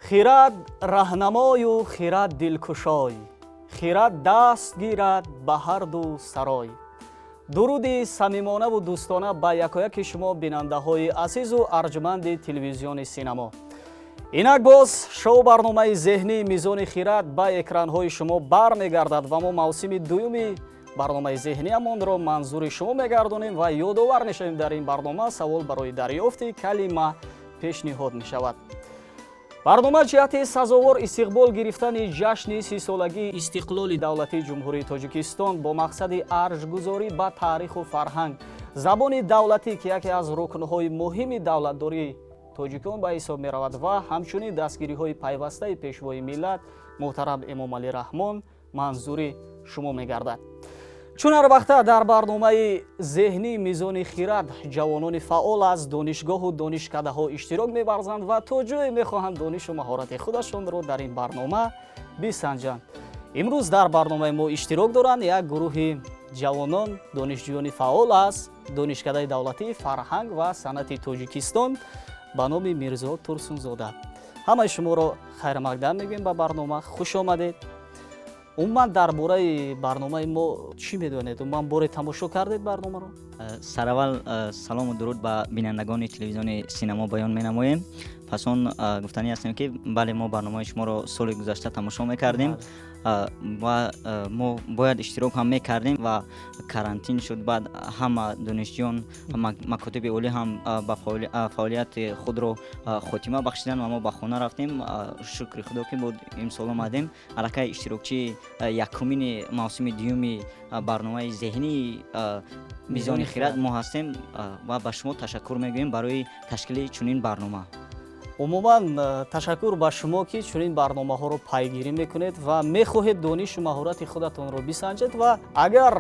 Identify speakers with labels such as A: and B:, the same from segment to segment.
A: Хирад раҳнамою хирад дилкушой, хирад даст гирад ба ҳарду сарой. Дуруди самимонаву дӯстона ба якояки шумо, бинандаҳои азизу арҷманди телевизиони Синамо. Инак боз шоу барномаи зеҳнии Мизони хирад ба экранҳои шумо бармегардад ва мо мавсими дуюми барномаи зеҳниямонро манзури шумо мегардонем ва ёдовар мешавем, дар ин барнома савол барои дарёфти калима пешниҳод мешавад. Барнома ҷиҳати сазовор истиқбол гирифтани ҷашни 30-солагии истиқлоли давлатии Ҷумҳурии Тоҷикистон бо мақсади арҷгузорӣ ба таъриху фарҳанг, забони давлатӣ, ки яке аз рукнҳои муҳими давлатдории тоҷикон ба ҳисоб меравад, ва ҳамчунин дастгириҳои пайвастаи Пешвои миллат муҳтарам Эмомалӣ Раҳмон манзури шумо мегардад. Чун ҳар вақта дар барномаи зеҳнии Мизони хирад ҷавонони фаъол аз донишгоҳу донишкадаҳо иштирок меварзанд ва то ҷое мехоҳанд донишу маҳорати худашонро дар ин барнома бисанҷанд. Имрӯз дар барномаи мо иштирок доранд як гурӯҳи ҷавонон, донишҷӯёни фаъол аз Донишкадаи давлатии фарҳанг ва санъати Тоҷикистон ба номи Мирзо Турсунзода. Ҳамаи шуморо хайрмақдам мегӯем, ба барнома хуш омадед. Умуман, дар бораи барномаи мо чӣ медонед? Умуман, боре тамошо кардед барномаро?
B: Сараввал салому дуруд ба бинандагони телевизиони Синамо баён менамоем. Пас он гуфтанӣ ҳастем, ки бале, мо барномаи шуморо соли гузашта тамошо мекардем ва мо бояд иштирок ҳам мекардем ва карантин шуд. Баъд ҳама донишҷӯён, макотиби олӣ ҳам ба фаъолияти худро хотима бахшиданд ва мо ба хона рафтем. Шукри Худо, ки буд имсол омадем. Аллакай иштирокчии якумини мавсими дуюми барномаи зеҳнии Мизони хирад мо ҳастем ва ба шумо ташаккур мегӯем барои ташкили чунин барнома.
A: Умуман, ташаккур ба шумо, ки чунин барномаҳоро пайгирӣ мекунед ва мехоҳед донишу маҳорати худатонро бисанҷед. Ва агар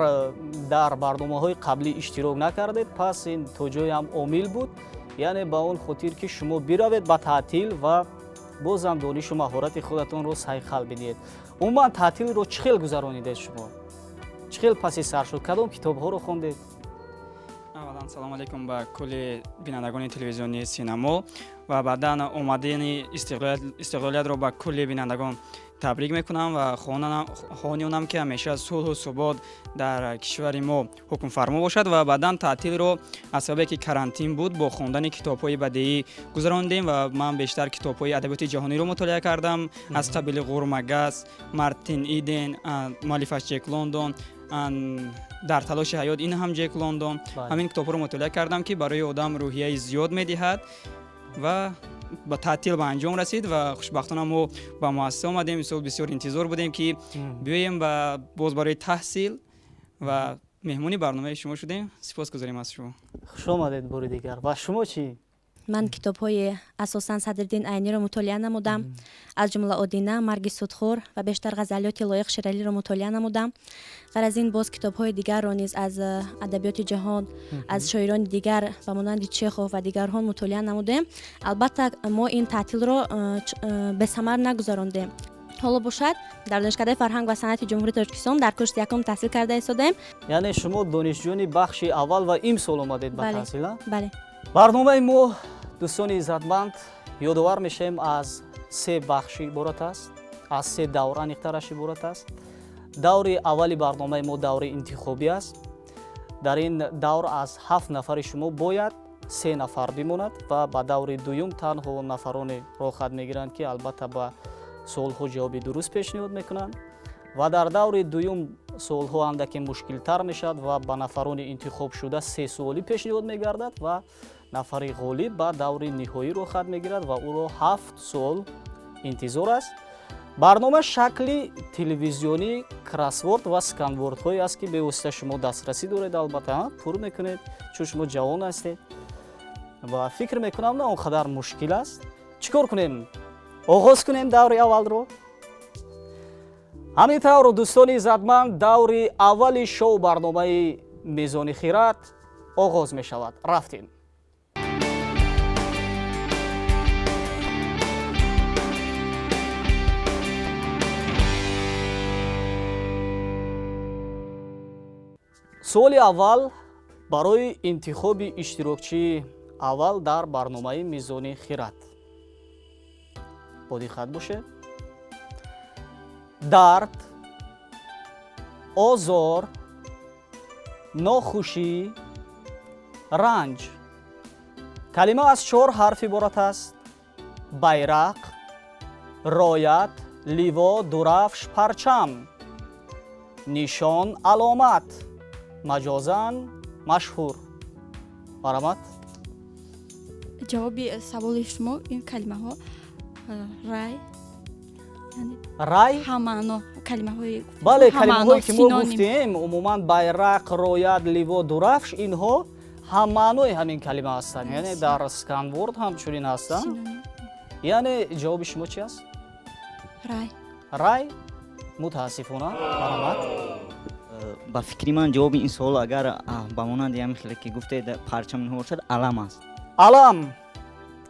A: дар барномаҳои қаблӣ иштирок накардед, пас ин то ҷоям омил буд, яъне ба он хотир, ки шумо биравед ба таътил ва бозам донишу маҳорати худатонро сайқал бидиҳед. Умуман, таътилро чӣ хел гузаронидед шумо? Чӣ хел паси сар шуд? Кадом китобҳоро хондед?
C: Аввалан, салому алейкум ба кулли бинандагони телевизиони Синамо ва баъдан омадани истиқлолиятро ба кулли бинандагон табрик мекунам ва хоҳонам, ки ҳамеша сулҳу субот дар кишвари мо ҳукмфармо бошад. Ва баъдан таътилро аз сабабе ки карантин буд, бо хондани китобҳои бадеӣ гузарондем ва ман бештар китобҳои адабиёти ҷаҳониро мутолиа кардам, аз қабили Ғурмагас, Мартин Иден, муаллифаш Ҷек Лондон, Дар талоши ҳаёт, ин ҳам Ҷек Лондон. Ҳамин китобҳоро мутолиа кардам, ки барои одам рӯҳияи зиёд медиҳад. Ва ба таътил ба анҷом расид ва хушбахтона мо ба муассиса омадем. Мисол, бисёр интизор будем, ки биёем ва боз барои таҳсил ва меҳмони барномаи шумо шудем. Сипос гузорем аз шумо.
A: Хуш омадед бори дигар. Ва шумо чӣ?
D: Ман китобҳои асосан Садриддин Айниро мутолиа намудам, аз ҷумла Одина, Марги судхӯр ва бештар ғазалиёти Лоиқ Шералиро мутолиа намудам. Ғайр аз ин, боз китобҳои дигарро низ аз адабиёти ҷаҳон, аз шоирони дигар ба монанди Чехов ва дигарҳо мутолиа намудем. Албатта, мо ин таътилро бесамар нагузарондем. Ҳоло бошад, дар Донишкадаи фарҳанг ва санъати Ҷумҳурии Тоҷикистон дар курси якум таҳсил карда истодаем.
A: Яъне шумо донишҷӯёни бахши аввал ва имсол омадед ба таҳсил?
D: Бале.
A: Барномаи мо, дӯстони иззатманд, ёдовар мешавем, аз се бахш иборат аст, аз се давр, аниқтараш, иборат аст. Даври аввали барномаи мо даври интихобӣ аст. Дар ин давр аз ҳафт нафари шумо бояд се нафар бимонад ва ба даври дуюм танҳо нафароне роҳхат мегиранд, ки албатта ба суолҳо ҷавоби дуруст пешниҳод мекунанд. Ва дар даври дуюм суолҳо андаке мушкилтар мешавад ва ба нафарони интихобшуда се суолӣ пешниҳод мегардад ва нафари ғолиб ба даври ниҳоӣ роҳхат мегирад ва ӯро ҳафт суол интизор аст. Барнома шакли телевизионӣ, кроссворд ва сканвордҳое аст, ки бевосита шумо дастрасӣ доред, албатта пур мекунед, чун шумо ҷавон ҳастед ва фикр мекунам, на он қадар мушкил аст. Чӣ кор кунем? Оғоз кунем даври аввалро. Ҳамин тавр, дӯстони иззатманд, даври аввали шоу барномаи Мезони хират оғоз мешавад. Рафтем. Суоли аввал барои интихоби иштирокчии аввал дар барномаи Мизони хират. Бодиққат бошед. Дард, озор, нохушӣ, ранҷ. Калима аз чор ҳарф иборат аст. Байрақ, роят, ливо, дурафш, парчам, нишон, аломат, маҷозан машҳур. Марҳамат.
E: Ҷавоби саволи шумо ин калимаҳо рай.
A: Рай.
E: Ҳамаъно калимаҳои.
A: Бале, калимаҳое ки мо гуфтем, умуман байрақ, роят, ливо, дурафш, инҳо ҳаммаънои ҳамин калима ҳастанд, яъне дар сканворд ҳамчунин ҳастанд. Яъне ҷавоби шумо чи аст?
E: Рай.
A: Рай, мутаассифона. Марҳамат.
B: Ба фикри ман, ҷавоби ин суол, агар ба монанди ҳамин хеле ки гуфтед, парчам инҳо бошад, алам аст.
A: Алам.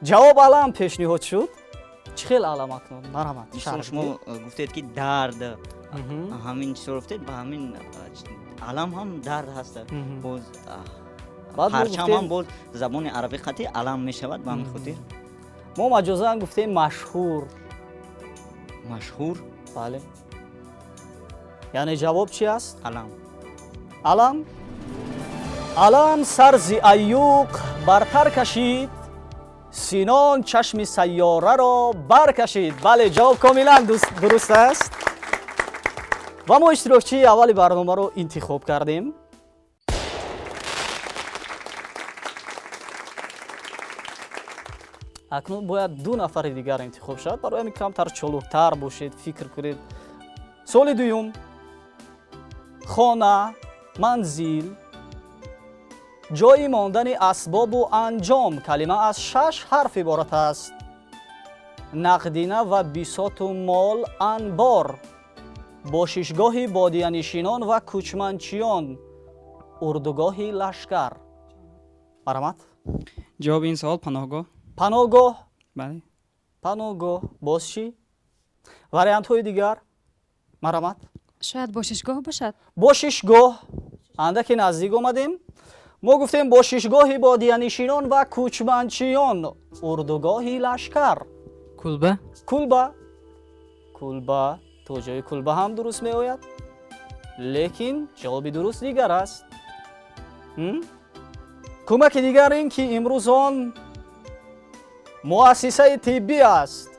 A: Ҷавоб алам пешниҳод шуд. Чӣ хел алам акнун? Марҳамат.
B: Мисол, шумо гуфтед, ки дард, ҳамин чизро гуфтед, ба ҳамин алам ҳам дард ҳаст, боз парчам ҳам боз забони арабӣ қати алам мешавад, ба ҳамин хотир.
A: Мо маҷозан гуфтем машҳур.
B: Машҳур.
A: Бале, яъне ҷавоб чи аст?
B: Алам.
A: Алам. Алам сар зи айюқ бартар кашид, Синон чашми сайёраро баркашид. Бале, ҷавоб комилан дуруст аст ва мо иштирокчии аввали барномаро интихоб кардем. Акнун бояд ду нафари дигар интихоб шавад. Барои ҳамин камтар чолуктар бошед, фикр кунед. Суоли дуюм. Хона, манзил, ҷойи мондани асбобу анҷом. Калима аз шаш ҳарф иборат аст. Нақдина ва бисоту мол, анбор, бошишгоҳи бодиянишинон ва кӯчманчиён, урдугоҳи лашкар. Марҳамат.
C: Ҷавоби ин савол паноҳгоҳ.
A: Паноҳгоҳ.
C: Бале.
A: Паноҳгоҳ. Боз чӣ? Вариантҳои дигар, марҳамат.
F: Шояд бошишгоҳ бошад.
A: Бошишгоҳ. Андаке наздик омадем. Мо гуфтем бошишгоҳи бодиянишинон ва кӯчманчиён, урдугоҳи лашкар.
G: Кулба.
A: Кулба. Кулба, то ҷои кулба ҳам дуруст меояд, лекин ҷавоби дуруст дигар аст. Кӯмаки дигар ин ки имрӯз он муассисаи тиббӣ аст.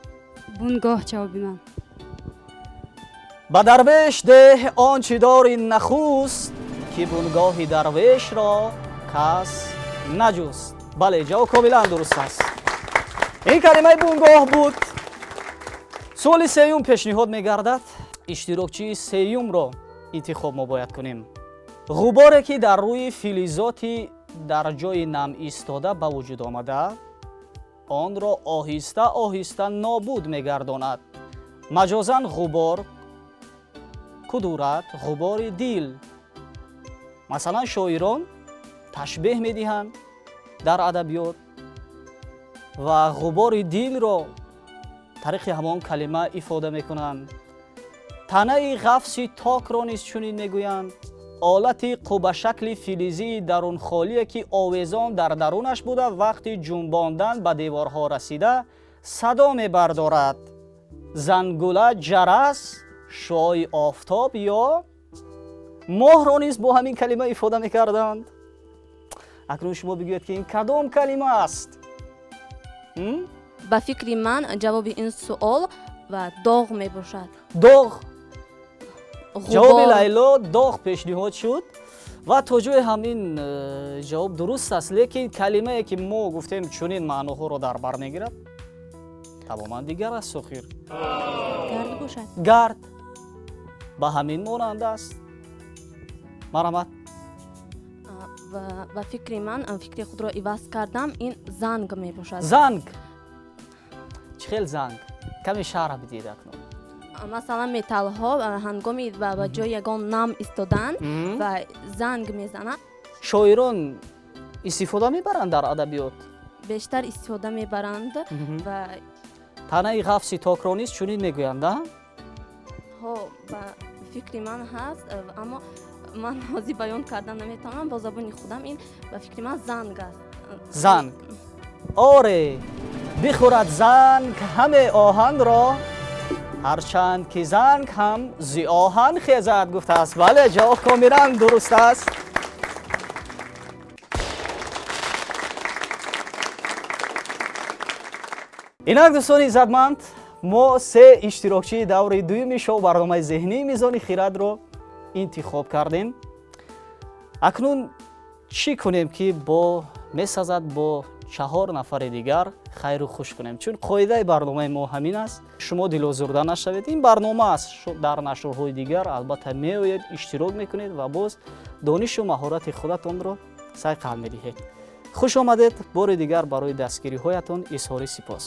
F: Бунгоҳ ҷавоби ман.
A: Ба дарвеш деҳ он чӣ дори нахуст, ки бунгоҳи дарвешро кас наҷуст. Бале, ҷавоб комилан дуруст аст. Ин калимаи бунгоҳ буд. Суоли сеюм пешниҳод мегардад. Иштирокчии сеюмро интихоб мо бояд кунем. Ғуборе ки дар рӯи филизоти дар ҷои нам истода ба вуҷуд омада, онро оҳиста оҳиста нобуд мегардонад. Маҷозан ғубор, кудурат, ғубори дил. Масалан, шоирон ташбеҳ медиҳанд дар адабиёт ва ғубори дилро тариқи ҳамон калима ифода мекунанд. Танаи ғафси токро низ чунин мегӯянд. Олати қубашакли филизии дарунхолие ки овезон дар дарунаш буда, вақти ҷунбондан ба деворҳо расида садо мебардорад. Зангула, ҷарас, шуои офтоб ё моҳро низ бо ҳамин калима ифода мекарданд. Акнун шумо бигӯед, ки ин кадом калима аст?
D: Ба фикри ман, ҷавоби ин суол ва доғ мебошад.
A: Доғ. Ҷавоби Лайло доғ пешниҳод шуд ва то ҷое ҳам ин ҷавоб дуруст аст, лекин калимае ки мо гуфтем чунин маъноҳоро дар бар мегирад, тамоман дигар аст охир.
D: Гард бошад.
A: Гард ба ҳамин монанд аст. Марҳамат.
D: Ба фикри ман, фикри худро иваз кардам, ин занг мебошад.
A: Занг. Чӣ хел занг? Каме шарҳ бидиҳед акнун.
D: Масалан, металлҳо ҳангоми ба ҷои ягон нам истодан ва занг мезананд.
A: Шоирон истифода мебаранд дар адабиёт?
D: Бештар истифода мебаранд ва
A: танаи ғафси токро низ чунин мегӯянд, а?
D: Ҳо, ба фикри ман ҳаст, аммо ман ҳозир баён кардан наметавонам бо забони худам. Ин ба фикри ман занг аст.
A: Занг. Оре. Бихӯрад занг ҳаме оҳанро, ҳарчанд ки занг ҳам зи оҳан хезад, гуфтааст. Бале, ҷавоб комилан дуруст аст. Инак, дӯстони иззатманд, мо се иштирокчии даври дуюми шоу барномаи зеҳнии Мизони хирадро интихоб кардем. Акнун чӣ кунем, ки бо месазад бо чаҳор нафари дигар хайру хуш кунем, чун қоидаи барномаи мо ҳамин аст. Шумо дилозурда нашавед, ин барнома аст. Дар нашрҳои дигар албатта меоед, иштирок мекунед ва боз донишу маҳорати худатонро сайқал медиҳед. Хуш омадед. Бори дигар барои дастгириҳоятон изҳори сипос.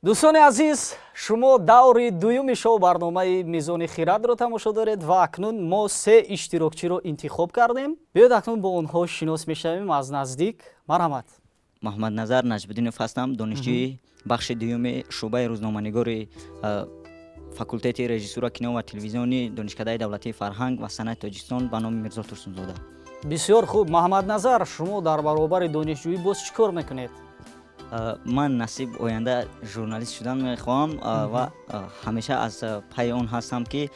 A: Дӯстони азиз, шумо даври дуюми шоу барномаи Мизони хирадро тамошо доред ва акнун мо се иштирокчиро интихоб кардем. Биёед, акнун бо онҳо шинос мешавем аз наздик. Марҳамат.
B: Муҳаммадназар Наҷмиддинов ҳастам, донишҷӯи бахши дуюми шӯъбаи рӯзноманигори факултети режиссура, кино ва телевизиони Донишкадаи давлатии фарҳанг ва санъати Тоҷикистон ба номи Мирзо Турсунзода.
A: Бисёр хуб, Маҳаммадназар. Шумо дар баробари донишҷӯӣ боз чӣ кор мекунед?
B: Ман насиб оянда журналист шудан мехоҳам ва ҳамеша аз пайи он ҳастам, ки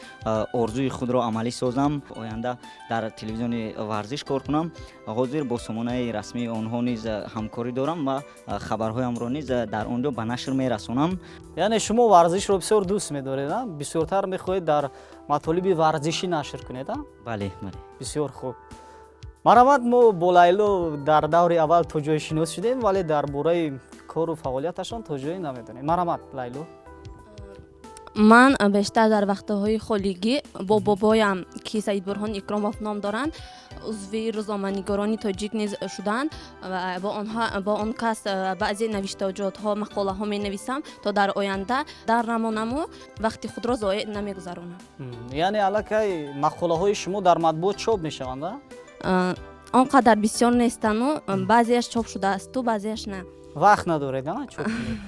B: орзуи худро амалӣ созам, оянда дар телевизиони варзиш кор кунам. Ҳозир бо сомонаи расмии онҳо низ ҳамкорӣ дорам ва хабарҳоямро низ дар он ҷо ба нашр мерасонам.
A: Яъне шумо варзишро бисёр дӯст медоред, бисёртар мехоҳед дар матолиби варзишӣ нашр кунед?
B: Бале, бале.
A: Бисёр хуб. Марҳамат, мо бо Лайло дар даври аввал то ҷое шинос шудем, вале дар бораи кору фаъолияташон то ҷое намедонем. Марҳамат, Лайло.
D: Ман бештар дар вақтҳои холигӣ бо бобоям, ки Саидбурҳон Икромов ном доранд, узви рӯзноманигорони тоҷик низ шуданд, ва бо онҳо, бо он кас баъзе навиштаҷотҳо, мақолаҳо менависам, то дар оянда дар намонаму вақти худро зоеъ намегузаронам.
A: Яъне аллакай мақолаҳои шумо дар матбуот чоп мешаванд?
D: Он қадар бисёр нестану, баъзеяш чоп шудаасту, баъзеяш на.
A: Вақт надоред чоп кунед.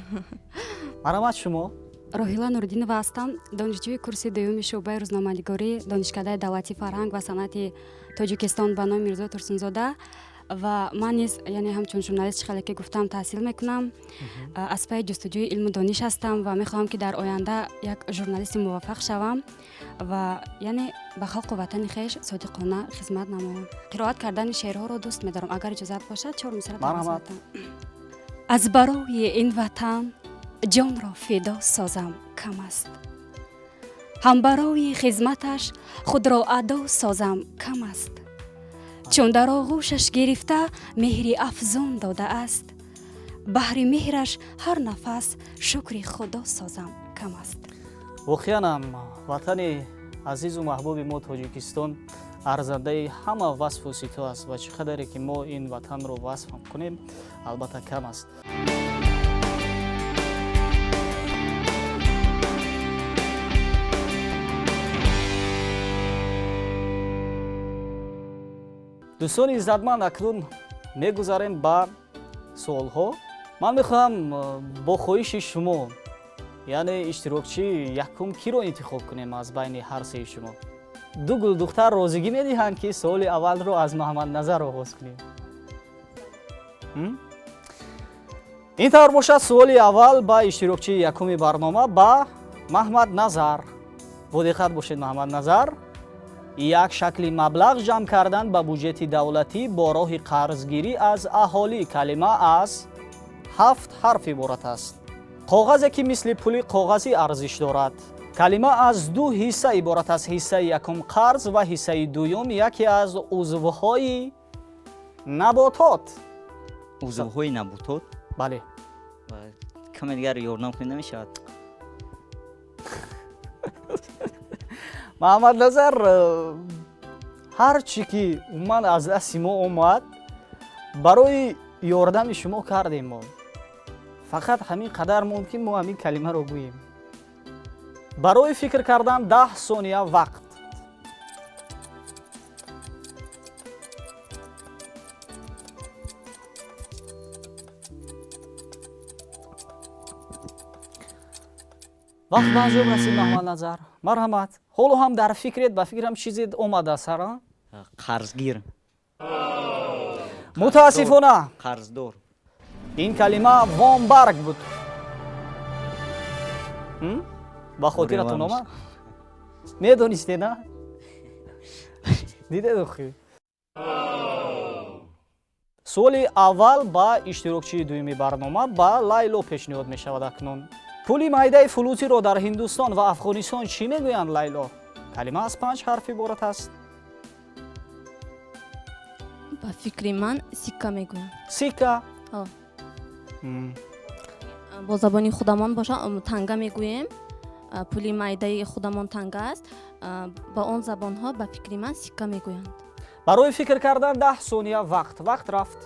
A: Марҳамат, шумо.
F: Роҳила Нуриддинова ҳастам, донишҷӯи курси дуюми шӯъбаи рӯзноманигории Донишкадаи давлатии фарҳанг ва санъати Тоҷикистон ба номи Мирзо Турсунзода, ва ман низ, яъне ҳамчун журналист, чӣ хеле ки гуфтам, таҳсил мекунам. Аз пайи ҷустуҷӯи илму дониш ҳастам ва мехоҳам, ки дар оянда як журналисти муваффақ шавам ва яъне ба халқу ватани хеш содиқона хизмат намоям. Қироат кардани шеърҳоро дӯст медорам. Агар иҷозат бошад, чор мисра.
A: Марҳамат.
F: Аз барои ин ватан ҷонро фидо созам кам аст, ҳам барои хизматаш худро адо созам кам аст, чун дар оғӯшаш гирифта меҳри афзун додааст, баҳри меҳраш ҳар нафас шукри Худо созам кам аст.
A: Воқеанам, ватани азизу маҳбуби мо Тоҷикистон арзандаи ҳама васфу сито аст ва чӣ қадаре ки мо ин ватанро васф ҳам кунем, албатта, кам аст. Дӯстони иззатманд, акнун мегузарем ба суолҳо. Ман мехоҳам бо хоҳиши шумо, яъне иштирокчии якум киро интихоб кунем аз байни ҳар сеи шумо? Ду гулдухтар розигӣ медиҳанд, ки суоли аввалро аз Маҳаммадназар оғоз кунем? Ин тавр бошад, суоли аввал ба иштирокчии якуми барнома, ба Маҳмадназар. Бодиққат бошед, Маҳаммадназар. Як шакли маблағ ҷамъ кардан ба буҷети давлатӣ бо роҳи қарзгирӣ аз аҳолӣ. Калима аз ҳафт ҳарф иборат аст. Коғазе, ки мисли пули коғазӣ арзиш дорад. Калима аз ду ҳисса иборат аст: ҳиссаи якум қарз ва ҳиссаи дуюм яке аз узвҳои наботот.
B: Узвҳои наботот?
A: Бале.
B: Каме дигар ёрдам кунед, намешавад?
A: Маҳаммадназар, ҳар чӣ ки умуман аз дасти мо омад, барои ёрдами шумо кардем. Мо фақат ҳамин қадар монд, ки мо ҳамин калимаро гӯем. Барои фикр кардан 10 сония вақт. Вақт ба анҷом расид. Маҳмадназар, марҳамат. Ҳоло ҳам дар фикред, ба фикрам, чизе омада сара.
B: Қарзгир.
A: Мутаассифона.
B: Қарздор.
A: Ин калима вомбарг буд. Ба хотиратон омад? Медонистед, на? Дидед охи. Суоли аввал ба иштирокчии дуюми барнома, ба Лайло пешниҳод мешавад акнун. Пули майдаи фулӯтиро дар Ҳиндустон ва Афғонистон чӣ мегӯянд, Лайло? Калима аз панҷ ҳарф иборат аст.
D: Ба фикри ман, сикка мегӯянд.
A: Сикка?
D: Ҳо. Бо забони худамон боша, танга мегӯем. Пули майдаи худамон танга аст. Ба он забонҳо, ба фикри ман, сикка мегӯянд.
A: Барои фикр кардан 10 сония вақт. Вақт рафт.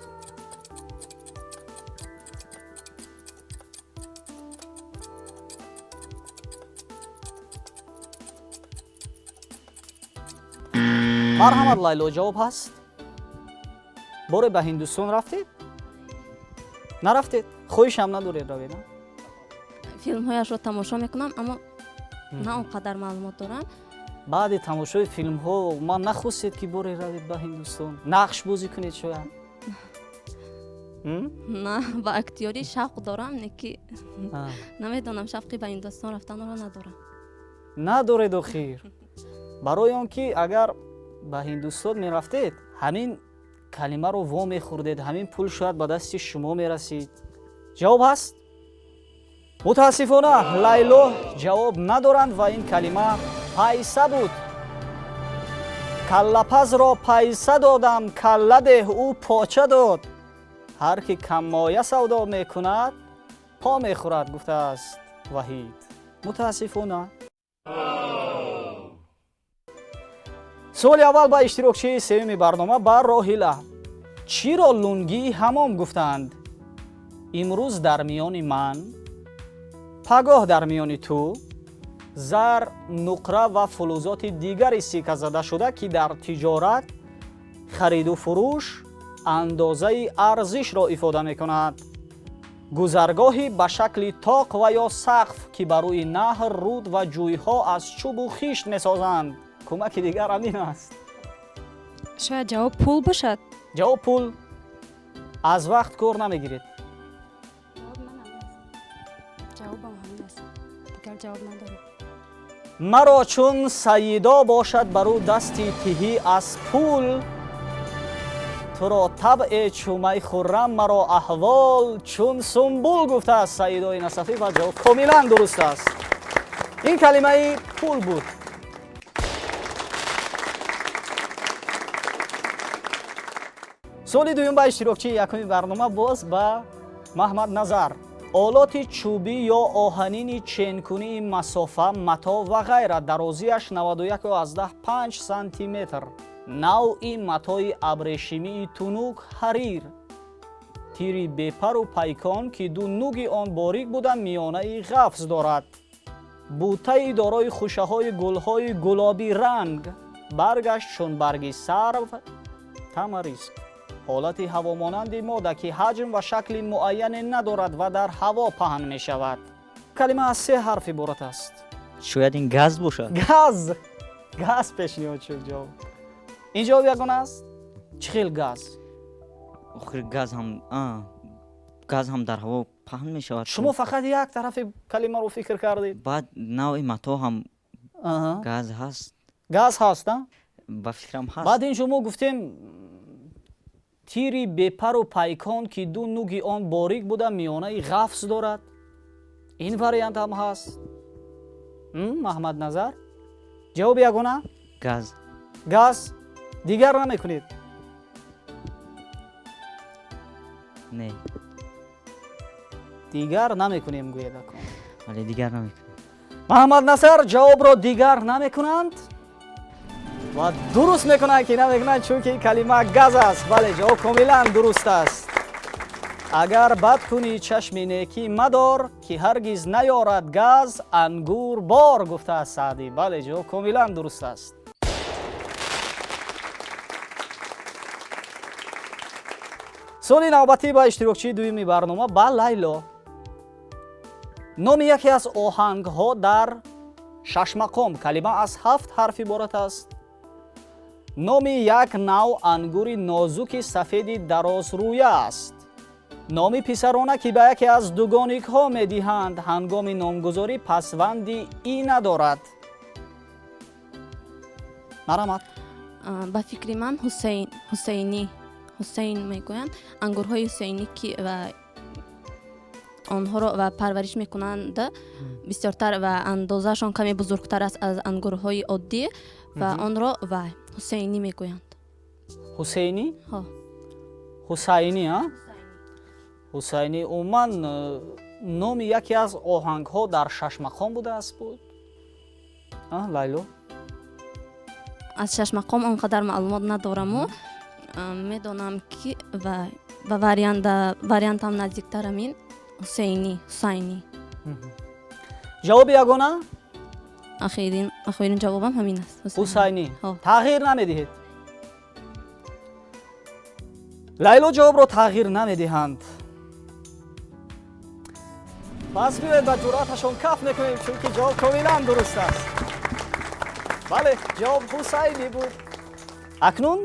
A: Марҳамат, Лайло, ҷавоб ҳаст? Боре ба Ҳиндустон рафтед? Нарафтед? Хоҳишам надоред равед?
D: Филмҳояшро тамошо мекунам, аммо на он қадар маълумот дорам.
A: Баъди тамошои филмҳо ман нахостед, ки боре равед ба Ҳиндустон, нақш бозӣ кунед шояд?
D: На, ба актёрӣ шавқ дорам, не ки намедонам, шавқи ба Ҳиндустон рафтанро надорам.
A: Надоред охир? Барои он ки агар ба Ҳиндустон мерафтед, ҳамин калимаро во мехӯрдед, ҳамин пул шояд ба дасти шумо мерасид. Ҷавоб ҳаст? Мутаассифона, Лайло ҷавоб надоранд ва ин калима пайса буд. Каллапазро пайса додам, калла деҳ, ӯ поча дод. Ҳар ки каммоя савдо мекунад, по мехӯрад, гуфтааст Ваҳид. Мутаассифона. Суоли аввал ба иштирокчии сеюми барнома, ба Роҳила. Чиро лунгии ҳамом гуфтаанд? Имрӯз дар миёни ман, пагоҳ дар миёни ту. Зар, нуқра ва фулузоти дигари сикказада шуда, ки дар тиҷорат, хариду фурӯш андозаи арзишро ифода мекунад. Гузаргоҳи ба шакли тоқ ва ё сақф, ки ба рӯи наҳр, руд ва ҷӯйҳо аз чӯбу хишт месозанд. Кӯмаки дигар ҳамин аст.
F: Шояд ҷавоб пул бошад.
A: Ҷавоб пул. Аз вақт кор намегиред.
F: Ҷавобам ҳамин аст, дигар ҷавоб надорам.
A: Маро чун саидо бошад бар ӯ дасти тиҳӣ аз пул, туро табъе чу май хуррам, маро аҳвол чун сумбул, гуфтааст Саидои Насафӣ ва ҷавоб комилан дуруст аст. Ин калимаи пул буд. Суоли дуюм ба иштирокчии якуми барнома, боз ба Маҳмадназар. Олоти чӯбӣ ё оҳанини ченкунии масофа, матоъ ва ғайра, дарозиаш 91,5 сантиметр. Навъи матои абрешимии тунук, ҳарир. Тири бепару пайкон, ки ду нуги он борик буда, миёнаи ғафз дорад. Бутаи дорои хушаҳои гулҳои гулобӣ ранг, баргаш чун барги сарв, тамариск. Ҳолати ҳавомонанди мода, ки ҳаҷм ва шакли муайяне надорад ва дар ҳаво паҳн мешавад. Калима аз се ҳарф иборат аст.
B: Шояд ин газ бошад.
A: Газ. Газ пешниҳод шуд ҷавоб. Ин ҷавоб ягона аст? Чӣ хел газ?
B: Охир газ ҳам дар ҳаво паҳн мешавад.
A: Шумо фақат як тарафи калимаро фикр кардед.
B: Баъд навъи матоъ ҳам газ ҳаст.
A: Газ ҳаст, а?
B: Ба фикрам, ҳаст.
A: Баъд ин шумо гуфтем тири бепару пайкон, ки ду нуги он борик буда, миёнаи ғафз дорад. Ин вариант ҳам ҳаст. Маҳмадназар, ҷавоби ягона?
B: Газ.
A: Газ. Дигар намекунед?
B: Не.
A: Дигар намекунем, гӯед акун.
B: Вале, дигар намекунем.
A: Маҳмадназар ҷавобро дигар намекунанд ва дуруст мекунанд, ки намекунанд, чунки калима газ аст. Бале, ҷавоб комилан дуруст аст. Агар бад кунӣ, чашми некӣ мадор, ки ҳаргиз наёрад газ ангур бор, гуфтааст Саъдӣ. Бале, ҷавоб комилан дуруст аст. Суоли навбатӣ ба иштирокчии дуюми барнома, ба Лайло. Номи яке аз оҳангҳо дар шашмақом, калима аз ҳафт ҳарф иборат аст. Номи як нав ангури нозуки сафеди дарозрӯя аст. Номи писарона, ки ба яке аз дугоникҳо медиҳанд, ҳангоми номгузорӣ пасванди и надорад. Марҳамат.
D: Ба фикри ман, Ҳусейн, Ҳусейнӣ, Ҳусейн мегӯянд. Ангурҳои ҳусейнӣ, ки ва онҳоро ва парвариш мекунанд бисёртар ва андозаашон каме бузургтар аст аз ангурҳои оддӣ ва онро ва ҳусейнӣ мегӯянд.
A: Ҳусейнӣ?
D: Ҳо.
A: Ҳусайнӣ, а? Ҳусайнӣ умуман номи яке аз оҳангҳо дар шашмақом будааст буд. Лайло?
D: Аз шашмақом он қадар маълумот надораму медонам, ки ва ба вариантам наздиктарам ин Ҳусейнӣ, Ҳусайнӣ.
A: Ҷавоби ягона?
D: Ахирин ҷавобам ҳамин аст.
A: Ҳусайнӣ.
D: Ҳо.
A: Тағйир намедиҳед? Лайло ҷавобро тағйир намедиҳанд. Пас биёед, ба ҷуръаташон каф мекунем, чунки ҷавоб комилан дуруст аст. Бале, ҷавоб Ҳусайнӣ буд. Акнун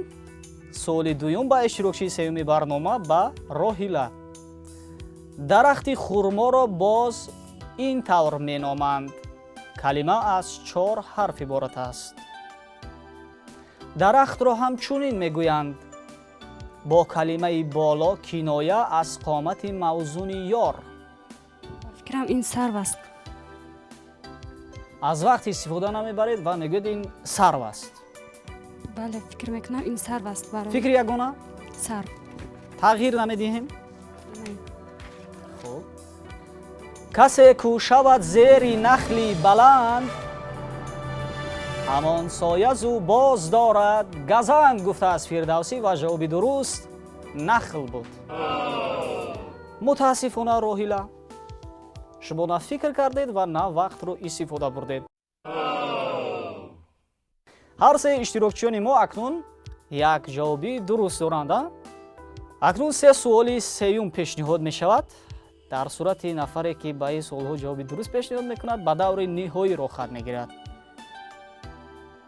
A: суоли дуюм ба иштирокчии сеюми барнома, ба Роҳила. Дарахти хурморо боз ин тавр меноманд. Калима аз чор ҳарф иборат аст. Дарахтро ҳамчунин мегӯянд. Бо калимаи боло киноя аз қомати мавзуни ёр.
F: Фикрам, ин сарв аст.
A: Аз вақт истифода намебаред ва мегӯед, ин сарв аст.
F: Бале, фикр мекунам, ин сарв аст барои
A: Фикри ягона?
F: Сарв.
A: Тағйир намедиҳем?
F: Не.
A: Хуб. Касе кӯ шавад зери нахли баланд, ҳамон соя зу боз дорад газанд, гуфтааст Фирдавсӣ ва ҷавоби дуруст нахл буд. Мутаассифона, Роҳила, шумо на фикр кардед ва на вақтро истифода бурдед. Ҳар се иштирокчиёни мо акнун як ҷавоби дуруст доранд. Акнун се суоли сеюм пешниҳод мешавад. Дар сурати нафаре, ки ба ин суолҳо ҷавоби дуруст пешниҳод мекунад, ба даври ниҳоӣ роҳхат мегирад.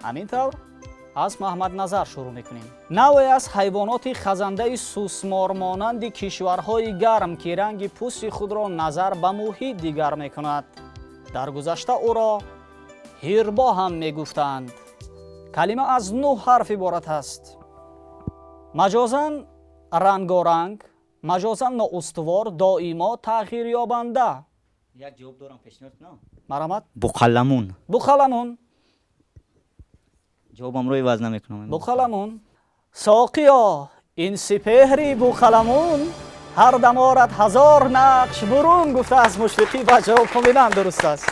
A: Ҳамин тавр, аз Маҳмадназар шурӯъ мекунем. Навъе аз ҳайвоноти хазандаи сусмормонанди кишварҳои гарм, ки ранги пӯсти худро назар ба муҳит дигар мекунад. Дар гузашта ӯро ҳирбо ҳам мегуфтанд. Калима аз нӯҳ ҳарф иборат аст. Маҷозан рангоранг, маҷозан ноустувор, доимо тағйирёбанда.
B: Як ҷавоб дорам, пешниҳод кунам?
A: Марҳамат.
B: Буқаламун.
A: Буқаламун.
B: Ҷавобамро иваз намекунам.
A: Буқаламун. Соқиё, ин сипеҳри буқаламун ҳар дам орад ҳазор нақш бурун, гуфтааст Мушфиқӣ ва ҷавоб комилан дуруст аст.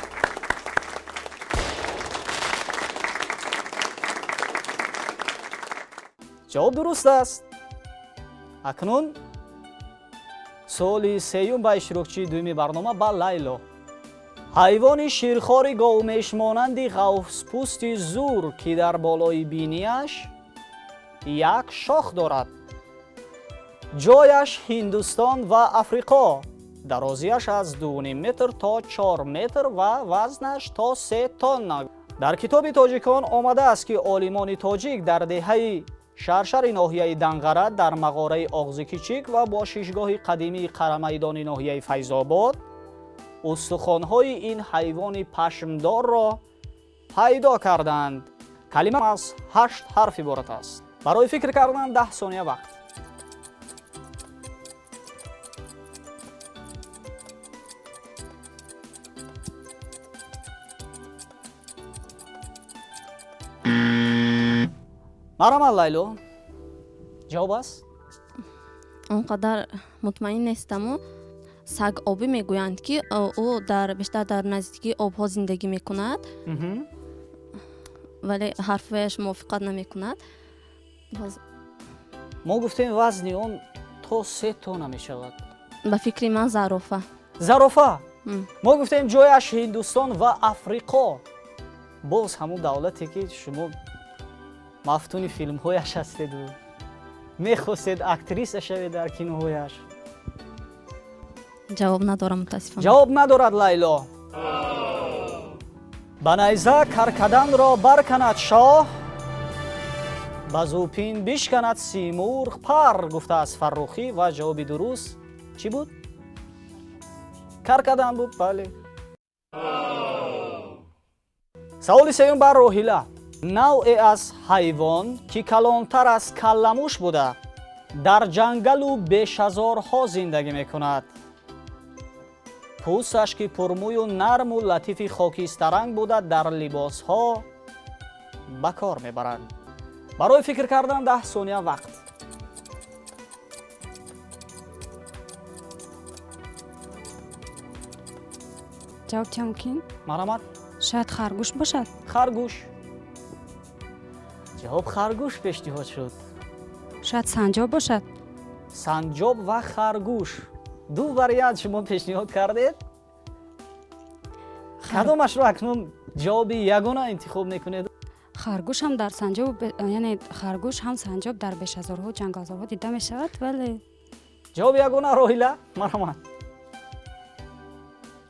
A: Ҷавоб дуруст аст. Акнун суоли сеюм ба иштирокчии дуюми барнома, ба Лайло. Ҳайвони ширхори говмешмонанди ғафспӯсти зур, ки дар болои бинияш як шох дорад. Ҷояш Ҳиндустон ва Африқо. Дарозияш аз 2,5 метр то 4 метр ва вазнаш то 3 тонна. Дар китоби тоҷикон омадааст, ки олимони тоҷик дар деҳаи Шаршари ноҳияи Данғара, дар мағораи Оғзи Кичик ва бошишгоҳи қадимии Қарамайдони ноҳияи Файзобод устухонҳои ин ҳайвони пашмдорро пайдо карданд. Калима аз ҳашт ҳарф иборат аст. Барои фикр кардан 10 сония вақт. Марҳамат, Лайло, ҷавоб аст?
D: Он қадар мутмаин нестаму саг обӣ мегӯянд, ки ӯ дар бештар дар наздикии обҳо зиндагӣ мекунад, вале ҳарфҳояш мувофиқат намекунад.
A: Мо гуфтем, вазни он то 3 тонна мешавад.
D: Ба фикри ман, зарофа.
A: Зарофа. Мо гуфтем, ҷояш Ҳиндустон ва Африқо, боз ҳамун давлате, ки шумо мафтуни филмҳояш ҳастеду мехостед актриса шавед дар киноҳояш.
D: Ҷавоб надорам, мутаассифона.
A: Ҷавоб надорад Лайло. Ба найза каркаданро барканад шоҳ, ба зӯпин бишканад симурғ пар, гуфтааст Фаррухӣ. Ва ҷавоби дуруст чӣ буд? Каркадан буд, бале. Саволи сеюм бар Роҳила. Навъе аз ҳайвон, ки калонтар аз калламуш буда, дар ҷангалу бешазорҳо зиндагӣ мекунад, пӯсташ ки пурмӯю нарму латифи хокистаранг буда, дар либосҳо ба кор мебаранд. Барои фикр кардан 10 сония вақт.
F: Ҷавоб чӣ мумкин?
A: Марҳамат.
F: Шояд харгӯш бошад.
A: Харгӯш. Ҷавоб харгӯш пешниҳод шуд.
F: Шояд санҷоб бошад.
A: Санҷоб ва харгӯш, ду вариант шумо пешниҳод кардед. Кадомашро акнун ҷавоби ягона интихоб мекунед?
F: Харгӯш ҳам дар санҷоб, яъне харгӯш ҳам санҷоб дар бешазорҳо, ҷангалзорҳо дида мешавад, вале
A: Ҷавоби ягона, Роҳила, марҳамат.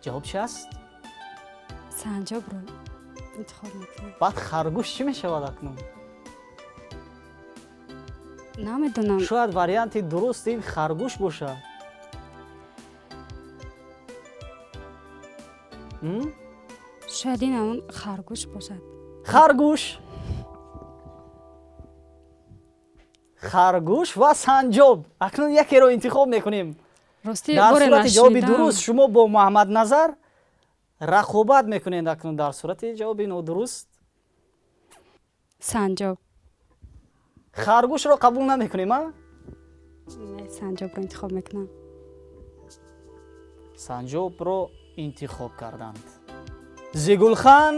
A: Ҷавоб чи аст?
F: Санҷобро интихоб мекунам.
A: Баъд харгӯш чӣ мешавад акнун?
F: Намедонам.
A: Шояд варианти дуруст ин харгӯш бошад.
F: Шояд ин ҳамон харгӯш бошад.
A: Харгӯш, харгӯш ва санҷоб, акнун якеро интихоб мекунем.
F: Ростӣ,
A: Дар
F: боре
A: сурати ҷавоби
F: нашунидам.
A: дуруст шумо бо Муҳаммадназар рақобат мекунед. Акнун дар сурати ҷавоби нодуруст?
F: Санҷоб.
A: Харгӯшро қабул намекунем, а?
F: Не, санҷобро интихоб мекунам.
A: Санҷобро интихоб карданд. Зи гулхан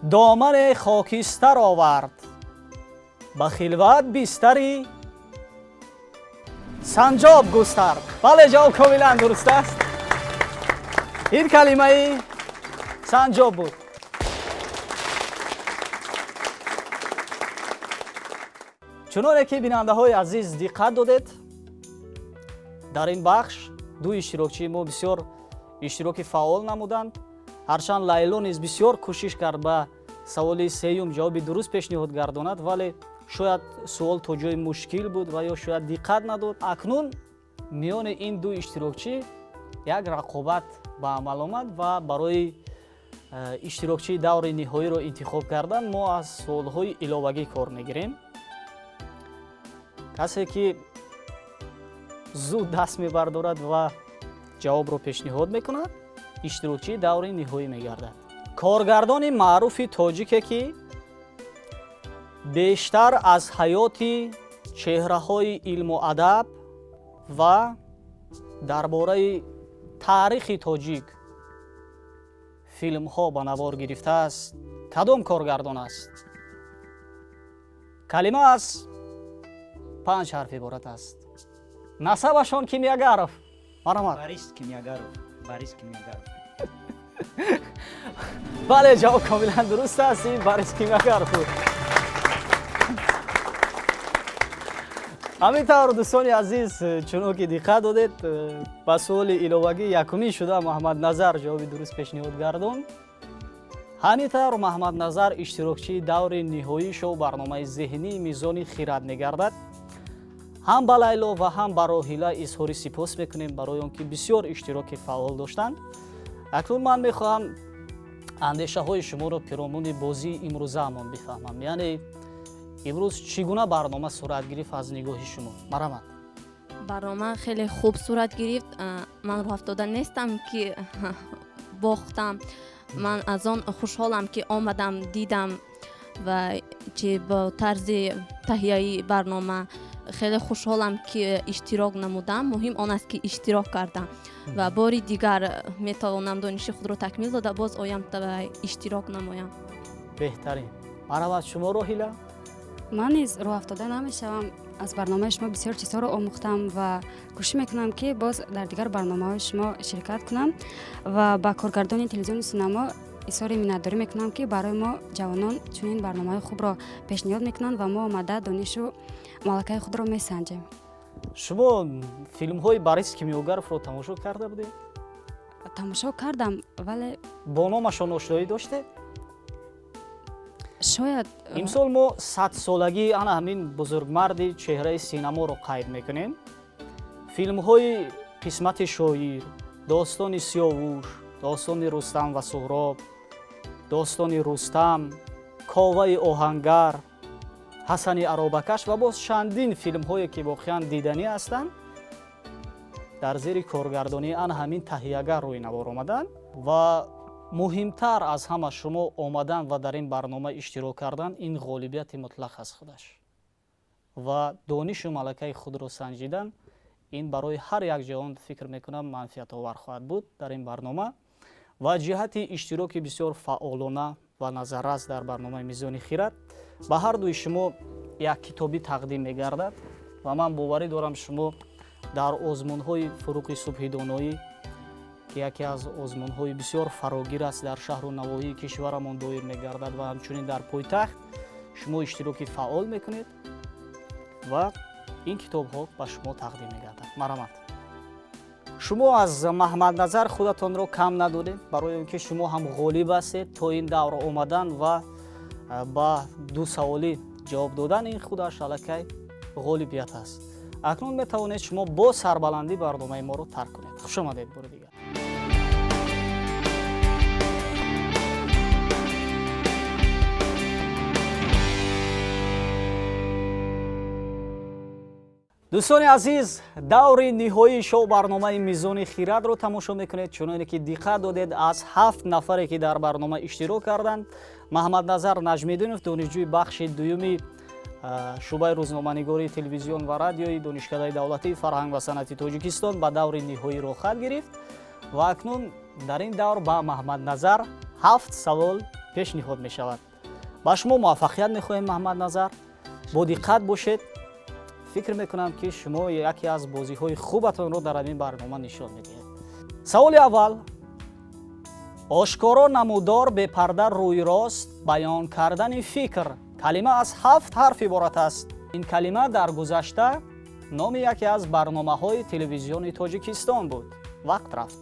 A: домане хокистар овард, ба хилват бистари санҷоб густард. Бале, ҷавоб комилан дуруст аст. Ин калимаи санҷоб буд. Чуноне ки, бинандаҳои азиз, диққат додед, дар ин бахш ду иштирокчии мо бисёр иштироки фаъол намуданд. Ҳарчанд Лайло низ бисёр кӯшиш кард, ба саволи сеюм ҷавоби дуруст пешниҳод гардонад, вале шояд суол то ҷои мушкил буд ва ё шояд диққат надод. Акнун миёни ин ду иштирокчӣ як рақобат ба амал омад ва барои иштирокчии даври ниҳоиро интихоб кардан мо аз суолҳои иловагӣ кор мегирем. Касе ки зуд даст мебардорад ва ҷавобро пешниҳод мекунад, иштирокчии даври ниҳоӣ мегардад. Коргардони маъруфи тоҷике, ки бештар аз ҳаёти чеҳраҳои илму адаб ва дар бораи таърихи тоҷик филмҳо ба навор гирифтааст, кадом коргардон аст? Калима аз панҷ ҳарф иборат аст. Насабашон Кимиёгаров. Марҳамат.
B: Борис Кимиёгаров, Борис Кимиёгаров.
A: Бале, ҷавоб комилан дуруст аст. Ин Борис Кимиёгаров буд. Ҳамин тавр, дӯстони азиз, чунон ки диққат додед, ба суоли иловагӣ якумин шуда Муҳаммадназар ҷавоби дуруст пешниҳод гардонд. Ҳамин тавр Муҳаммадназар иштирокчии даври ниҳоии шоу барномаи зеҳнии Мизони хирад мегардад. Ҳам ба Лайло ва ҳам ба Роҳила изҳори сипос мекунем барои он ки бисёр иштироки фаъол доштанд. Акнун ман мехоҳам андешаҳои шуморо пиромуни бозии имрӯзаамон бифаҳмам, яъне имрӯз чӣ гуна барнома сурат гирифт аз нигоҳи шумо? Марҳамат.
D: Барнома хеле хуб сурат гирифт. Ман рӯҳафтода нестам, ки бохтам. Ман аз он хушҳолам, ки омадам, дидам ва чи бо тарзи таҳияи барнома. Хеле хушҳолам, ки иштирок намудам. Муҳим он аст, ки иштирок кардам ва бори дигар метавонам дониши худро такмил дода, боз оям ва иштирок намоям.
A: Беҳтарин. Марҳамат, шумо, Роҳила.
F: Ман низ рӯҳафтода намешавам. Аз барномаи шумо бисёр чизҳоро омӯхтам ва кӯшиш мекунам, ки боз дар дигар барномаҳои шумо ширкат кунам ва ба коргардони телевизиони Синамо изҳори миннатдорӣ мекунам, ки барои мо ҷавонон чунин барномаҳои хубро пешниҳод мекунанд ва мо омада донишу малакаи худро месанҷем.
A: Шумо филмҳои Борис Кимёгаровро тамошо карда будед?
F: Тамошо кардам, вале
A: Бо номашон ошноӣ доштед?
F: Шояд.
A: Имсол мо 100-солагии ана ҳамин бузургмарди чеҳраи синаморо қайд мекунем. Филмҳои «Қисмати шоир», «Достони Сиёвуш», «Достони Рустам ва Суҳроб», «Достони Рустам», «Коваи оҳангар», «Ҳасани аробакаш» ва боз чандин филмҳое, ки воқеан диданӣ ҳастанд, дар зери коргардонии ана ҳамин таҳиягар рӯи навор омаданд. Ва муҳимтар аз ҳама, шумо омадан ва дар ин барнома иштирок кардан, ин ғолибияти мутлақ аст худаш. Ва донишу малакаи худро санҷидан, ин барои ҳар як ҷавон, фикр мекунам, манфиатовар хоҳад буд дар ин барнома. Ва ҷиҳати иштироки бисёр фаъолона ва назаррас дар барномаи «Мизони хирад» ба ҳар дуи шумо як китобӣ тақдим мегардад. Ва ман боварӣ дорам, шумо дар озмунҳои «Фуруғи субҳи доноӣ», ки яке аз озмунҳои бисёр фарогир аст, дар шаҳру навоҳии кишварамон доир мегардад ва ҳамчунин дар пойтахт, шумо иштироки фаъол мекунед ва ин китобҳо ба шумо тақдим мегардад. Марҳамат. Шумо аз Маҳмадназар худатонро кам надодед, барои он ки шумо ҳам ғолиб ҳастед. То ин давр омадан ва ба ду саволӣ ҷавоб додан, ин худаш аллакай ғолибият аст. Акнун метавонед шумо бо сарбаландӣ барномаи моро тарк кунед. Хуш омадед бори дигар. Дӯстони азиз, даври ниҳоии шоу барномаи «Мизони хирадро» тамошо мекунед. Чуноне ки диққат додед, аз ҳафт нафаре, ки дар барнома иштирок карданд, Маҳмадназар Наҷмиддинов, донишҷӯи бахши дуюми шӯъбаи рӯзноманигории телевизион ва радиои Донишкадаи давлатии фарҳанг ва санъати Тоҷикистон, ба даври ниҳоӣ роҳхат гирифт. Ва акнун дар ин давр ба Маҳмадназар ҳафт савол пешниҳод мешавад. Ба шумо муваффақият мехоҳем, Маҳмадназар. Бо диққат бошед. Фикр мекунам, ки шумо яке аз бозиҳои хубатонро дар ҳамин барнома нишон медиҳед. Саволи аввал: ошкоро, намудор, бепарда, рӯйрост баён кардани фикр. Калима аз ҳафт ҳарф иборат аст. Ин калима дар гузашта номи яке аз барномаҳои телевизиони Тоҷикистон буд. Вақт рафт.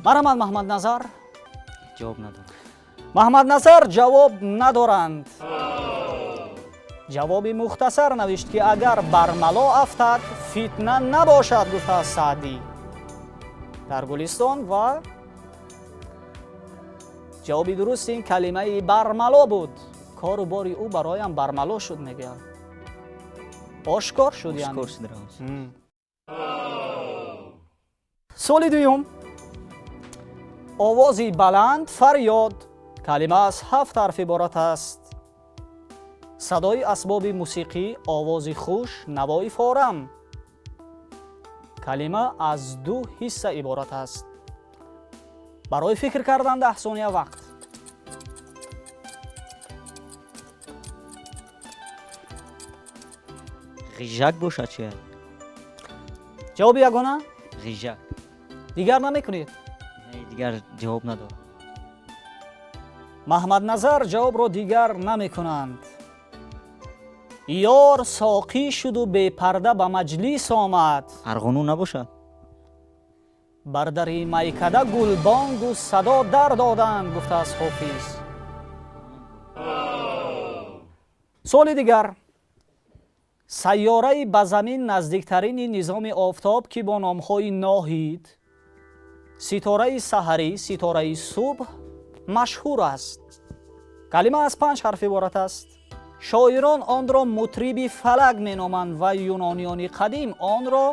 A: Марҳамат, Маҳмадназар.
B: Ҷавоб надорам.
A: Маҳмадназар ҷавоб надоранд. Ҷавоби мухтасар навишт, ки агар бармало афтад, фитна набошад, гуфтааст Саъдӣ дар «Гулистон». Ва ҷавоби дуруст ин калимаи бармало буд. Кору бори ӯ бароям бармало шуд, мегӯянд, ошкор шуд.
B: Ошкор шуд равш.
A: Суоли дуюм: овози баланд, фарёд. Калима аз ҳафт ҳарф иборат аст. Садои асбоби мусиқӣ, овози хуш, навои форам. Калима аз ду ҳисса иборат аст. Барои фикр кардан 10 сония вақт.
B: Ғижак бошад шояд.
A: Ҷавоби ягона?
B: Ғижак.
A: Дигар намекунед?
B: Не, дигар ҷавоб надорам.
A: Маҳмадназар ҷавобро дигар намекунанд. Ёр соқӣ шуду бепарда ба маҷлис омад.
B: Арғуну набошад?
A: Бар дари майкада гулбонгу садо дар доданд, гуфтааст Ҳофиз. Суоли дигар: сайёраи ба замин наздиктарини низоми офтоб, ки бо номҳои Ноҳид, Ситораи саҳарӣ, Ситораи субҳ машҳур аст. Калима аз панҷ ҳарф иборат аст. Шоирон онро мутриби фалак меноманд ва юнониёни қадим онро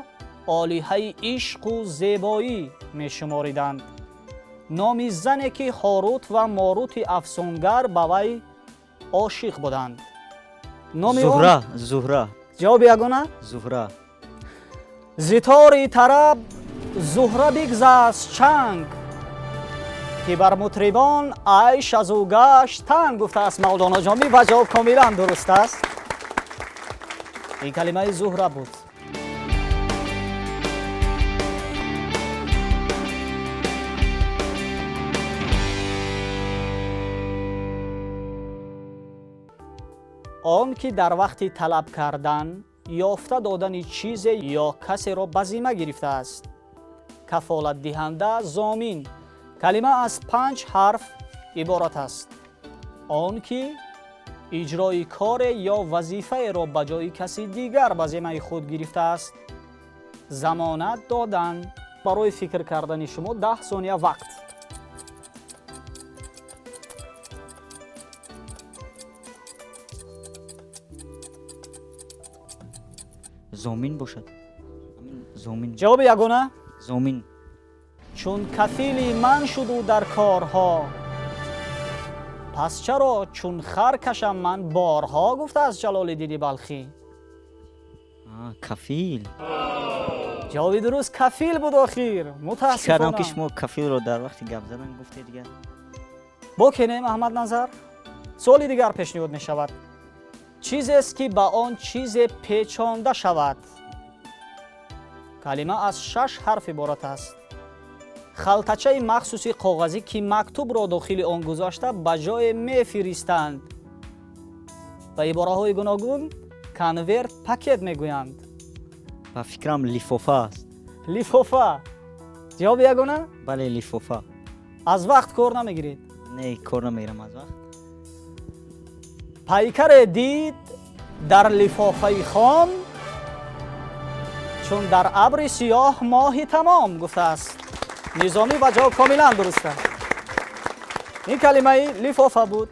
A: олиҳаи ишқу зебоӣ мешумориданд. Номи зане, ки Ҳорут ва Морути афсунгар ба вай ошиқ буданд. Номи он?
B: Зуҳра, Зуҳра.
A: Ҷавоби ягона?
B: Зуҳра.
A: Зи тори тараб Зуҳра бигзаст чанг, ки бар мутрибон айш аз ӯ гашт танг, гуфтааст Мавлоно Ҷомӣ. Ва ҷавоб комилан дуруст аст. Ин калимаи Зуҳра буд. Он ки дар вақти талаб кардан ёфта додани чизе ё касеро ба зимма гирифтааст. Кафолатдиҳанда, зомин. Калима аз панҷ ҳарф иборат аст. Он ки иҷрои коре ё вазифаеро ба ҷои каси дигар ба зиммаи худ гирифтааст. Замонат додан. Барои фикр кардани шумо 10 сония вақт.
B: Зомин бошад. Ҳамин зомин.
A: Ҷавоби ягона?
B: Зомин.
A: Чун кафили ман шуду дар корҳо, пас чаро чун хар кашам ман борҳо, гуфтааст Ҷалолиддини Балхӣ.
B: Кафил.
A: Ҷавоби дуруст кафил буд охир.
B: Фикр кардам, ки
A: Мутаассифона.
B: шумо кафилро дар вақти гап задан гуфте дигар.
A: Боке не, Маҳаммадназар. Суоли дигар пешниҳод мешавад. Чизест, ки ба он чизе печонда шавад. Калима аз шаш ҳарф иборат аст. Халтачаи махсуси коғазӣ, ки мактубро дохили он гузошта ба ҷое мефиристанд. Ба ибораҳои гуногун конверт, пакет мегӯянд.
B: Ба фикрам, лифофа аст.
A: Лифофа ҷавоби ягона?
B: Бале, лифофа.
A: Аз вақт кор намегиред?
B: Не, кор намегирам аз вақт.
A: Пайкаре дид дар лифофаи хом, чун дар абри сиёҳ моҳи тамом, гуфтааст Низомӣ, ва ҷавоб комилан дуруст аст. Ин калимаи лифофа буд.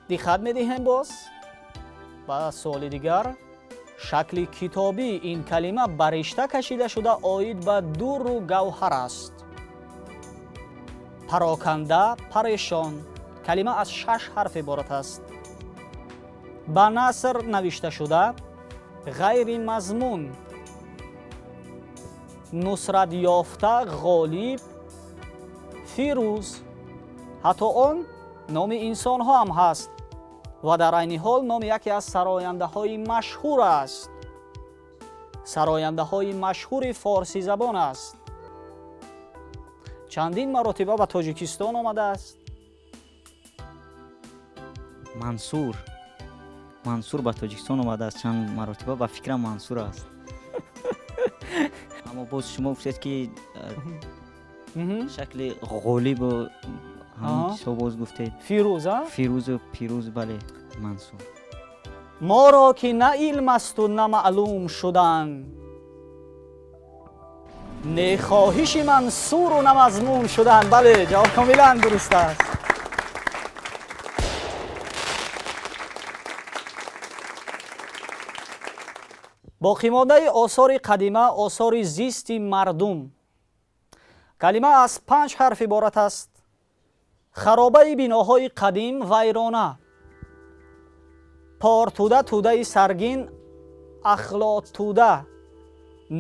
A: Диққат медиҳем боз ба суоли дигар. Шакли китобии ин калима ба ришта кашида шуда оид ба дурру гавҳар аст. Пароканда, парешон. Калима аз шаш ҳарф иборат аст. Ба наср навишта шуда ғайри мазмун. Нусратёфта, ғолиб, фирӯз. Ҳатто он номи инсонҳо ҳам ҳаст ва дар айни ҳол номи яке аз сарояндаҳои машҳур аст. Сарояндаҳои машҳури форсизабон аст. Чандин маротиба ба Тоҷикистон омадааст.
B: Мансур. Мансур ба Тоҷикистон омадааст чанд маротиба, ба фикрам, Мансур аст. Аммо боз шумо гуфтед, ки шакли ғолибу ҳамин чизҳо боз гуфтед.
A: Фирӯз, а?
B: Фирӯзу пирӯз, бале, Мансур.
A: Моро ки на илм асту на маълум шудан, не хоҳиши мансуру на мазмун шудан. Бале, ҷавоб комилан дуруст аст. Боқимондаи осори қадима, осори зисти мардум. Калима аз панҷ ҳарф иборат аст. Харобаи биноҳои қадим, вайрона. Портуда, тӯдаи саргин, ахлоттӯда.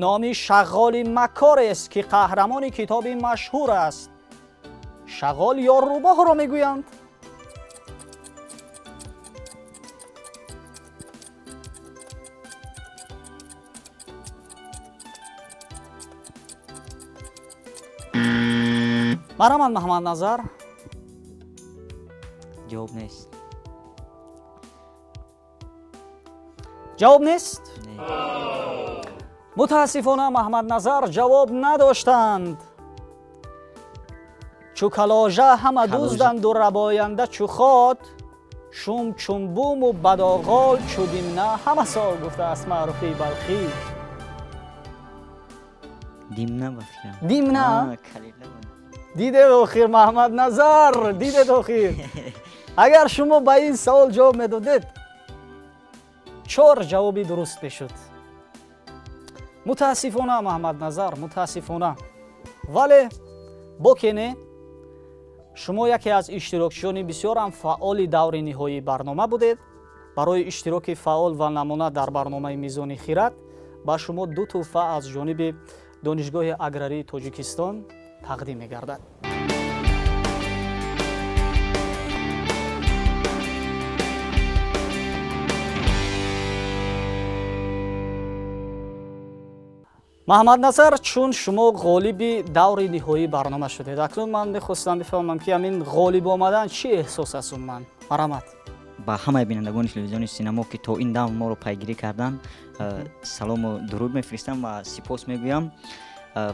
A: Номи шағғоли маккорест, ки қаҳрамони китоби машҳур аст. Шағғол ё рӯбоҳро мегӯянд. Марҳамат, Маҳаммадназар.
B: Ҷавоб нест.
A: Ҷавоб нест?
B: Не.
A: Мутаассифона, Маҳаммадназар ҷавоб надоштанд. Чу каложа ҳама
B: Каложа.
A: дузданду рабоянда чу ход, шум чун буму бадоғол чу димна ҳама сол, гуфтааст Маъруфии Балхӣ.
B: Димна, ба фикрам.
A: Димна?
B: Калила буд.
A: Дидед охир, Маҳаммадназар, дидед охир. Агар шумо ба ин савол ҷавоб медодед, чор ҷавоби дуруст мешуд. Мутаассифона, Маҳаммадназар, мутаассифона, вале боке не, шумо яке аз иштирокчиёни бисёрам фаъоли даври ниҳоии барнома будед. Барои иштироки фаъол ва намуна дар барномаи Мизони хирад ба шумо ду тӯҳфа аз ҷониби Донишгоҳи аграрии Тоҷикистон тақдим мегардад. Маҳаммадназар, чун шумо ғолиби даври ниҳоии барнома шудед, акнун ман мехостам бифаҳмам, ки ҳамин ғолиб омадан чӣ эҳсос аст умуман. Марҳамат.
B: Ба ҳамаи бинандагони телевизиони Синамо, ки то ин дам моро пайгирӣ карданд, салому дуруд мефиристам ва сипос мегӯям.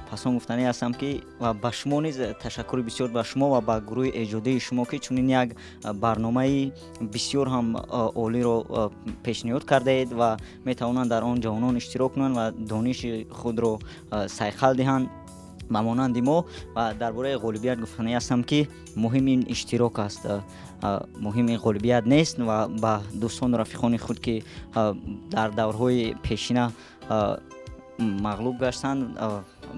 B: Пас он гуфтанӣ ҳастам, ки ва ба шумо низ ташаккури бисёр, ба шумо ва ба гурӯҳи эҷодии шумо, ки чунин як барномаи бисёр ҳам олиро пешниҳод кардаед ва метавонанд дар он ҷавонон иштирок кунанд ва дониши худро сайқал диҳанд ба монанди мо. Ва дар бораи ғолибият гуфтанӣ ҳастам, ки муҳим ин иштирок аст, муҳим ин ғолибият нест. Ва ба дӯстону рафиқони худ, ки дар даврҳои пешина мағлуб гаштанд,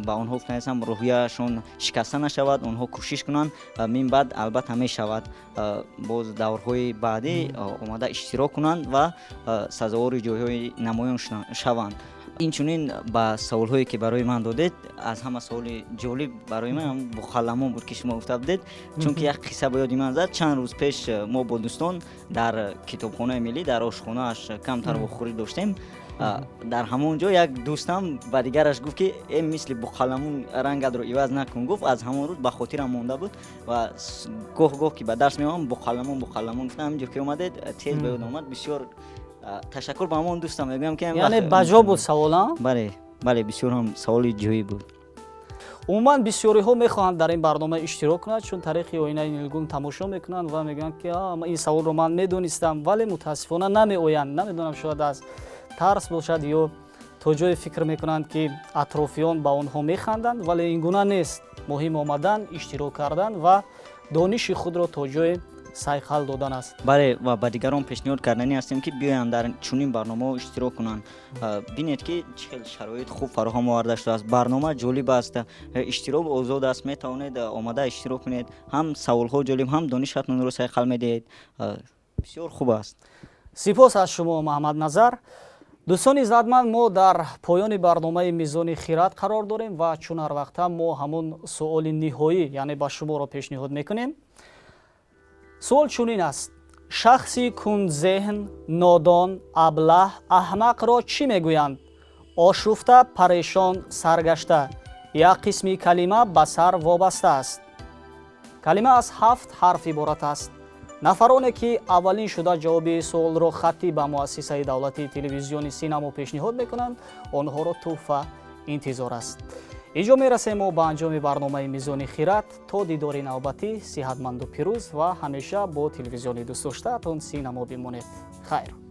B: ба онҳо гуфтанӣ ҳастам, рӯҳияшон шикаста нашавад, онҳо кӯшиш кунанд, мин баъд албатта мешавад, боз даврҳои баъдӣ омада иштирок кунанд ва сазовори ҷойҳои намоён шаванд. Инчунин ба саволҳое, ки барои ман додед, аз ҳама саволи ҷолиб барои ман бухалламон буд, ки шумо гуфта будед, чунки як қисса ба ёди ман зад. Чанд рӯз пеш мо бо дӯстон дар Китобхонаи миллӣ, дар ошхонааш камтар вохӯрӣ доштем. Дар ҳамон ҷо як дӯстам ба дигараш гуфт, ки э, мисли буқаламун рангатро иваз накун, гуфт. Аз ҳамон рӯз ба хотирам монда буд ва гоҳ гоҳ ки ба дарс меомам, буқаламун, буқаламун гуфтам. Ҳамин ҷо ки омадед, тез ба ёд омад. Бисёр ташаккур ба ҳамон дӯстам мегӯям, ки
A: Яъне баҷо буд савол?
B: Бале, бисёр ҳам саволи ҷоӣ буд.
A: Умуман, бисёриҳо мехоҳанд дар ин барнома иштирок кунанд, чун тариқи оинаи нилгун тамошо мекунанд ва мегӯянд, ки ин саволро ман медонистам, вале мутаассифона намеоянд. Намедонам, шояд аз тарс бошад ё то ҷое фикр мекунанд, ки атрофиён ба онҳо механданд, вале ин гуна нест. Муҳим омадан, иштирок кардан ва дониши худро то ҷое сайқал додан аст.
B: Бале, ва ба дигарон пешниҳод карданӣ ҳастем, ки биёянд, дар чунин барномаҳо иштирок кунанд. Бинед, ки чӣ хел шароит хуб фароҳам оварда шудааст, барнома ҷолиб аст, иштирок озод аст, метавонед омада иштирок кунед, ҳам саволҳо ҷолиб, ҳам донишатонро сайқал медиҳед, бисёр хуб аст.
A: Сипос аз шумо, Маҳаммадназар. Дӯстони иззатманд, мо дар поёни барномаи Мизони хирад қарор дорем ва чун ҳар вақта мо ҳамун суоли ниҳоӣ, яъне ба шуморо пешниҳод мекунем. Суол чунин аст: шахси кундзеҳн, нодон, аблаҳ, аҳмақро чӣ мегӯянд? Ошуфта, парешон, саргашта. Як қисми калима ба сар вобаста аст. Калима аз ҳафт ҳарф иборат аст. Нафароне, ки аввалин шуда ҷавоби суолро хаттӣ ба муассисаи давлатии телевизиони Синамо пешниҳод мекунанд, онҳоро тӯҳфа интизор аст. Инҷо мерасем мо ба анҷоми барномаи Мизони хирад. То дидори навбатӣ сиҳатманду пирӯз ва ҳамеша бо телевизиони дӯстдоштаатон Синамо бимонед. Хайр.